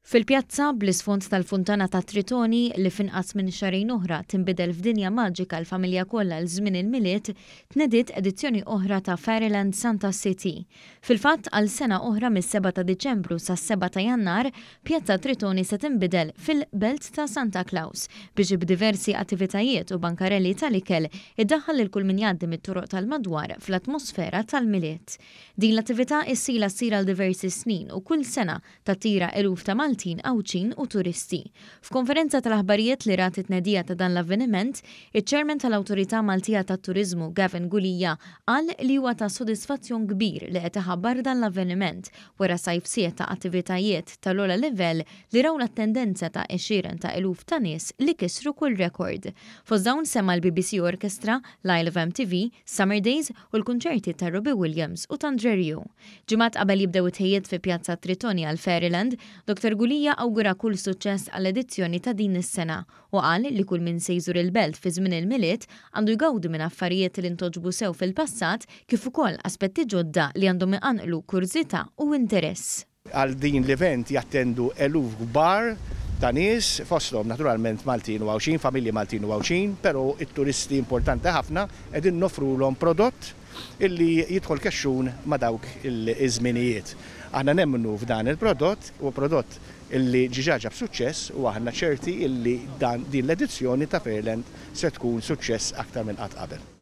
Fil-pjazza, bl-isfond tal-funtana ta' Tritoni li f'inqas minn xahrejn oħra tinbidel f'dinja maġika l-familja kollha għal żmien il-Milied, tnediet edizzjoni oħra ta' Fairyland Santa City. Fil-fatt, għal sena oħra mis-7 ta' Diċembru sas-7 ta' Jannar, Pjazza Tritoni se tinbidel fil-Belt ta' Santa Claus biex b'diversi attivitajiet u bankarelli tal-ikel iddaħħal lil kull min jgħaddi mit-toroq tal-madwar fl-atmosfera tal-Milied. Din l-attività issila ssir għal diversi snin u kull sena tattira eluf ta' Maltin, Għawdxin u turisti. F'konferenza tal-aħbarijiet li rat it-tnedija ta' dan l-avveniment, iċ-Chairman tal-Awtorità Maltija tat-Turiżmu Gavin Gulia qal li huwa ta' sodisfazzjon kbir li qed iħabbar dan l-avveniment wara sajf sħiħ ta' attivitajiet tal-ogħla livell li raw l-attendenza ta' għexieren ta' eluf ta' nies li kisru kull rekord. Fost dawn semma l-BBC Orchestra, l-Isle of MTV, Summer Days u l-kunċerti ta' Robbie Williams u t'Andre Rieu. Ġimgħat qabel jibdew it-tħejjiet fi Pjazza Tritoni għal Fairyland, Dottor Gulia awgura kull suċċess għall-edizzjoni ta' din is-sena u qal li kull min se jżur il-belt fi żmien il-Milied għandu jgawdi minn affarijiet li ntgħoġbu sew fil-passat kif ukoll aspetti ġodda li għandhom iqanqlu kurżità u interess. Għal din l-event jattendu eluf kbar ta' nies, fosthom naturalment Maltin u Għawdxin, familji Maltin u Għawdxin, però t-turisti importanti ħafna qegħdin noffrulhom prodott illi jidħol kexxun ma' dawk iż-żminijiet. Aħna nemmnu f'dan il-prodott, huwa prodott illi ġiġa ġab suċċess u aħna ċerti illi dan din l-edizzjoni ta' Fairland se tkun suċċess aktar minn qatt qabel.